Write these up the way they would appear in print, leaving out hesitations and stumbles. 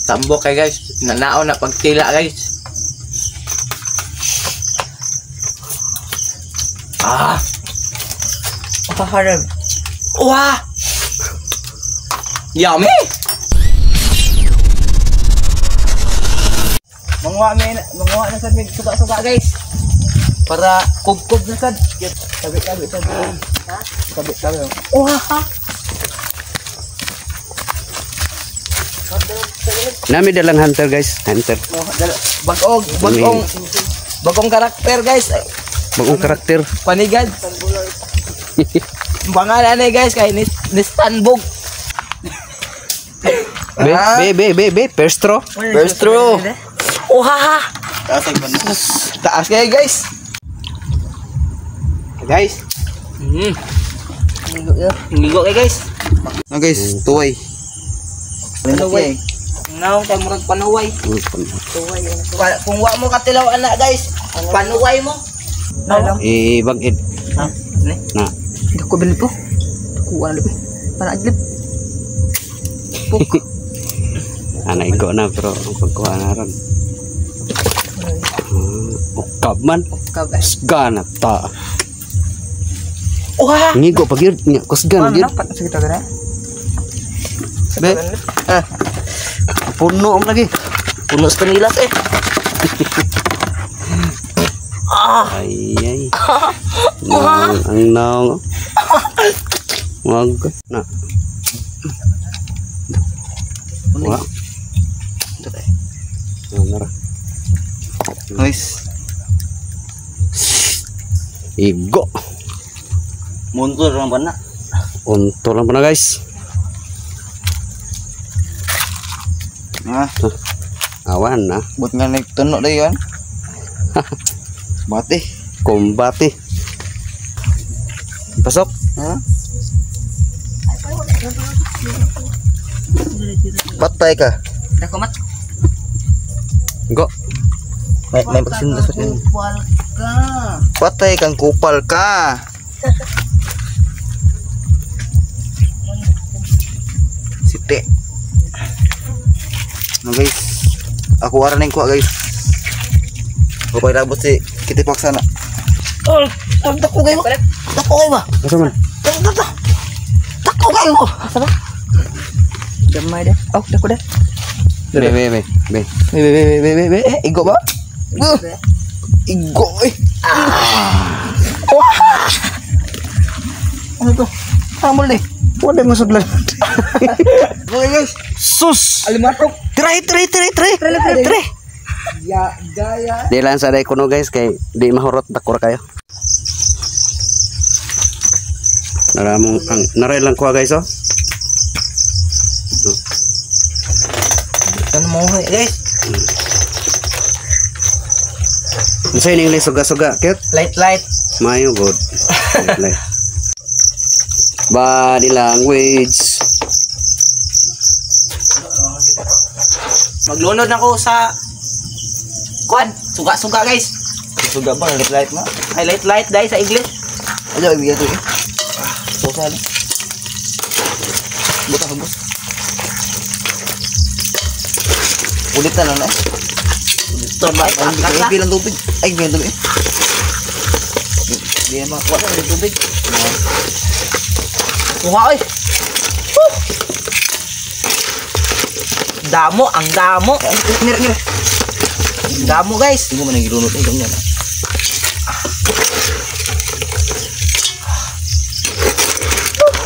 Tambok kay guys. Nanao na pagtila guys. Ah. Paharap. Wah. Yummy. Manguha na sad mig suka-suka guys. Para kubkob na sad. Tabi-tabi sad. Ha? Tabi-tabi. Wah. Nami dalang hunter guys, hunter. Oh, bagong bagong karakter guys. Bagong karakter. Panigad. Pangalan na guys kay Nistanbog. Be, be, be, be, be, first throw. First throw. Oha. Taas kayo guys. Guys. Ngigo kayo guys. No guys, tuway. Panuway. Now kay murag panuway. Kung wa mo katilaw ana guys, panuway mo. Eh, bagid. Ha? Na. Dako bilip po. Kuha na lipi. Para adlip. Puk. Ana igo na pero ang pagkuha na ron. Ukab man. Ukab. Kusgan na ta. Oha. Ngigo pag yun. Kusgan yun. Sige ta gana. Be. Ah. Puno ang lagi. Puno sa kanilas eh. Ah. Ay ay. Naong, ang naong. Wag na. Wa. Nara. Nice. Igo. Muntur lang ba na? Unto lang pa na guys. Ah, Awan na. but nga nagtuno na yun. Bate. Kumbate. Pasok. Ha? Patay ka. Dako mat. Go. May pagsinda sa yun. Kupal ka. Patay kang kupal ka. Site. No guys. Ako ara ning kuha guys. Ako pa si Kitty Fox na. Oh, dako kayo. Dako kayo ba? Asa man? Dako kayo. Asa ba? Gamay de. Oh, dako de. Be, be, be, be. Be be be be be be. Eh, igo ba? Igo eh. Ah. Wah. Ano to? Hamol eh. Wala mo sudlan. Okay guys. Sus. Alimatok. Try try try try. Try try. Ya, gaya. Di lang sa day kuno guys kay di mahurot dakor kayo. Nara mong ang naray lang kuha guys oh. Ano mo guys? Unsa ini English suga-suga cute? Light light. Mayo good. Light, light. Body language. Maglunod ako sa kuan, suga-suga guys. Suga ba light light na? Ay light light dai sa English. Ayo ibigay to eh. Sosa na. Buta bus. Ulit na lang eh. Ito ba? Ay, bilang tubig. Ay, bilang tubig. Hindi na makakuha ng tubig. Kuha oy. Damo, ang damo. Nira, nira. Damo guys. Hindi mo man nagilunod eh, ganyan.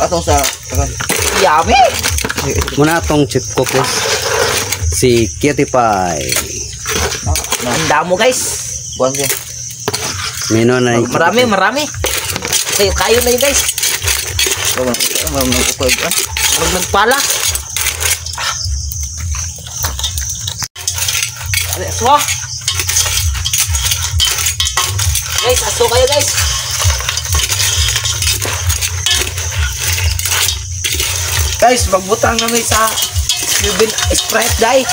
Ato sa takan. Yummy. Muna atong chip cook guys. Si Cutie Pie. Ang damo guys. Buwan siya. Mino na yung Marami, marami. Kayo, kayo na yun guys. Marag nagpala. Aswa. Guys, aso kayo guys. Guys, magbutang namin sa Cuban Sprite guys.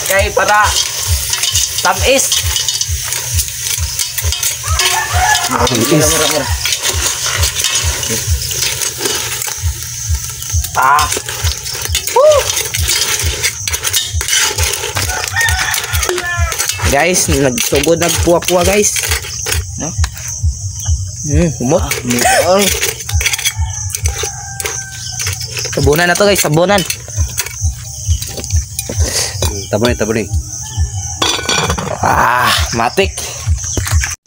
Kay para tamis. Tamis. Ah. Woo! Guys, nagsugod nagpuwa-puwa guys. No? Humot. Sabunan na to guys, sabunan. Tabon. Ah, matik.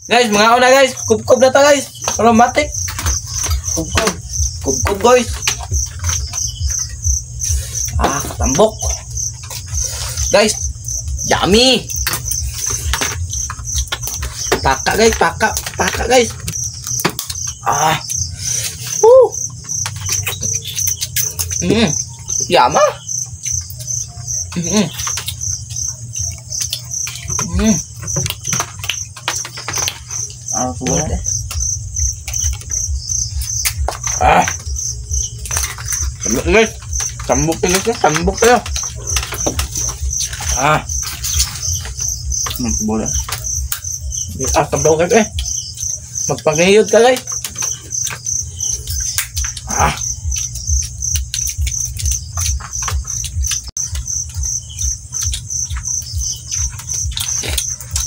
Guys, mga una guys, kubkob na ta guys. Pero matik. Kubkob. Kubkob guys. Ah, katambok. Guys, yummy. Paka guys, paka, paka guys. Ah. Woo. Yama. Ah, suwala. Ah. Tambok guys. Tambok guys, tambok kayo. Ah. Bola. Ah, tambok guys eh. Magpangihiyod ka guys. Ah.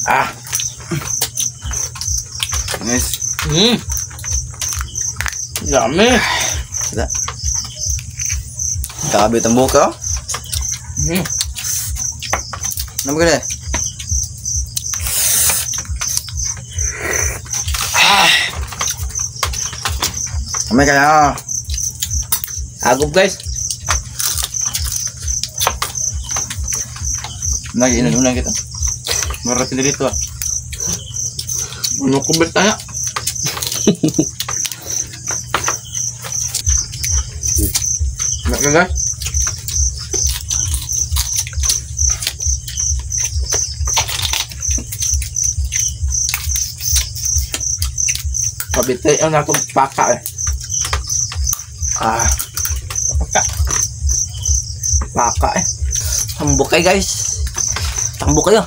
Ah. Guys. Yummy. Grabe tambok oh. Ano ba ganun? Ah. Kamay kaya. Agob guys. Nag-inunan kita. Mara sila dito ah. Ano kubit tayo? Nak guys. Pabitay ang akong paka eh. Ah. Paka. Paka eh. Tambok kayo guys. Tambok kayo.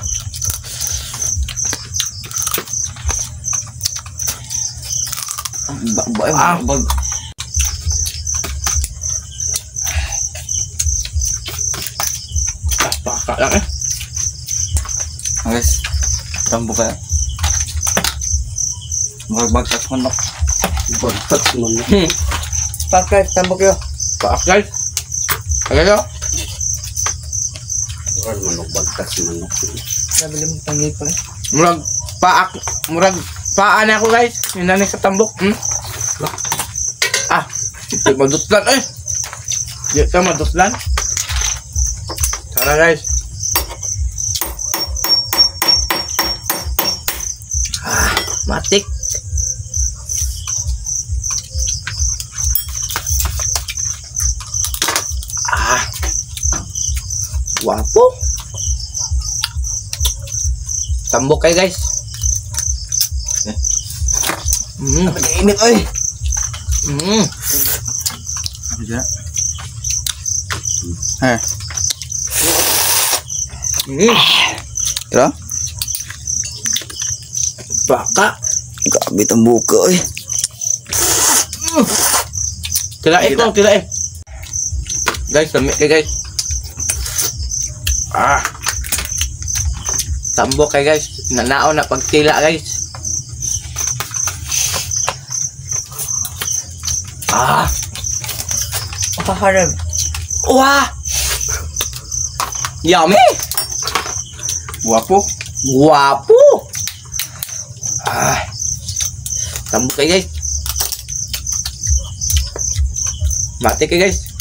Ah, bag. Paka lang eh. Guys, tambok kayo. Magbagtas manok. Bagtas manok. Paka, tambok kayo. Paak guys. Kayo. Manok, bagtas manok. Nabili mo tangi pa eh. Murag paak, murag paa na ako guys. Yun na sa tambok. Ah, di madutlan eh. Di ka madutlan. Tara guys. Ah, matik. Ah. Wapo. Tambok kayo guys. Nag-iinit oy. Ano dyan? Eh. Tara. Baka. Grabe tambok oy. Tilaik ko, tilaik. Guys, lami kayo guys. Ah. Tambok kayo guys. Nanao na pagtila guys. Ah. Paharap. Wah. Yummy. Guwapo. Guwapo. Ah. Tambok kayo guys. Mati kayo guys.